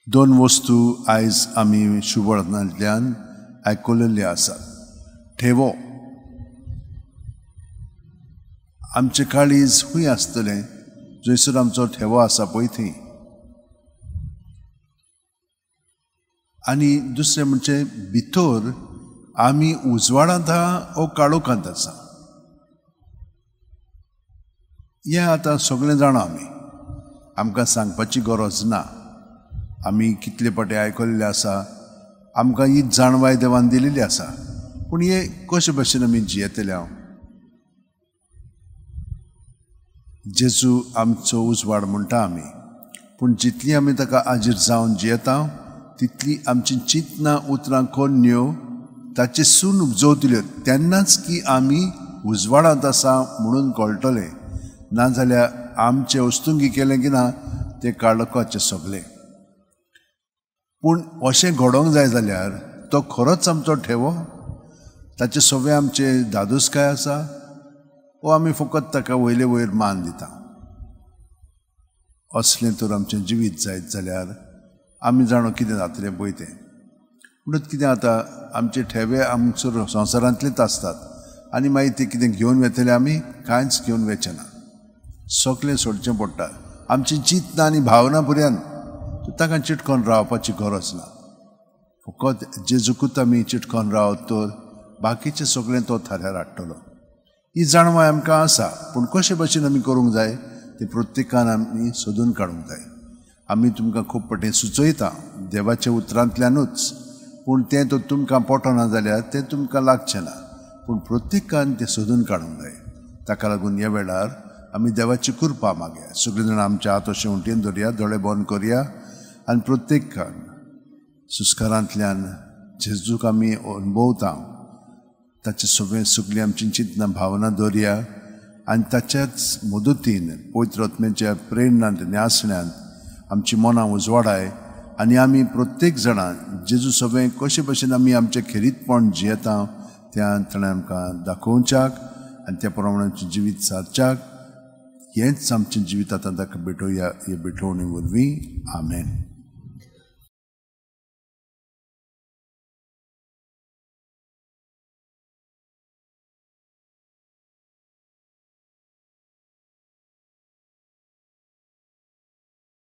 दोन वस्तू आयज आमी शुभवर्तनांतल्यान आयकुलेल्यो आसात. ठेवो आमचें काळीज खूंय आसतलें जंयसर आमचो ठेवो आसा पळय थंय. आनी दुसरें म्हणजे भितर आमी उजवाडांत आहा ओ काळोखांत आसा हें आतां सगळें जाणा आमी, आमकां सांगपाची गरज ना. आमी कितले फावटी आयकल्लें आसा, आमकां ही जाणवाय देवान दिलेली आसा. पूण हे कशे भशेन आमी जियेतले? हांव जेजू आमचो उजवाड म्हणटा आमी, पूण जितली आमी ताका आजीर जावन जियेता तितली आमची चिंतनां उतरां कोन्न्यो ताचे सून उपजवतल्यो, तेन्नाच की आमी उजवाडांत आसा म्हणून कळटलें. नाजाल्यार आमचे वस्तुंगी केलें की ना तें काळोखाचें सगळें. पूण अशें घडोवंक जाय जाल्यार तो खरोच आमचो ठेवो, ताचे सगळें आमचे दादोसकाय आसा वो आमी फकत ताका वयले वयर मान दिता. असलें तर आमचें जिवीत जायत जाल्यार आमी जाणो कितें जातलें पळय तें. म्हणून कितें आतां आमचे ठेवे आमचो संवसारांतलेच आसतात आनी मागीर ते कितें घेवन वेतले आमी कांयच घेवन वेचें ना, सगळें सोडचें पडटा. आमची चिंतना आनी भावना पर्यंत ताका चिटकोन रावपाची गरज ना. फकत जेजूकूच आमी चिटकोन रावत तर बाकीचें सगळें तो थाऱ्यार हाडटलो. ही जाणवाय आमकां आसा, पूण कशे भशेन आमी करूंक जाय तें प्रत्येकान आमी सोदून काडूंक जाय. आमी तुमकां खूब फावटी सुचयता देवाच्या उतरांतल्यानूच, पूण तें तर तुमकां पटना जाल्यार तें तुमकां लागचें ना. पूण प्रत्येकान तें सोदून काडूंक जाय. ताका लागून ह्या वेळार आमी देवाची कृपा मागया. सगळीं जाणां आमच्या हात अशें उंटेन धरया, दोळे बंद करया आनी प्रत्येकान सुस्कारांतल्यान जेजूक आमी अणभवता ताचे सगळें सगळीं आमची चिंतनां भावना दवरया आनी ताच्याच मदतीन पवित्र आत्म्याच्या प्रेरणांत न्यासण्यान आमची मनां उजवाडाय आनी आमी प्रत्येक जाणां जेजू सगळें कशे भशेन आमी आमचें खेरीतपण जियेता त्या ताणें आमकां दाखोवच्याक आनी त्या प्रमाणे आमचें जिवीत सारच्याक. हेंच आमचें जिवीत आतां ताका भेटोवया हे भेटवणी वरवीं. आमेन.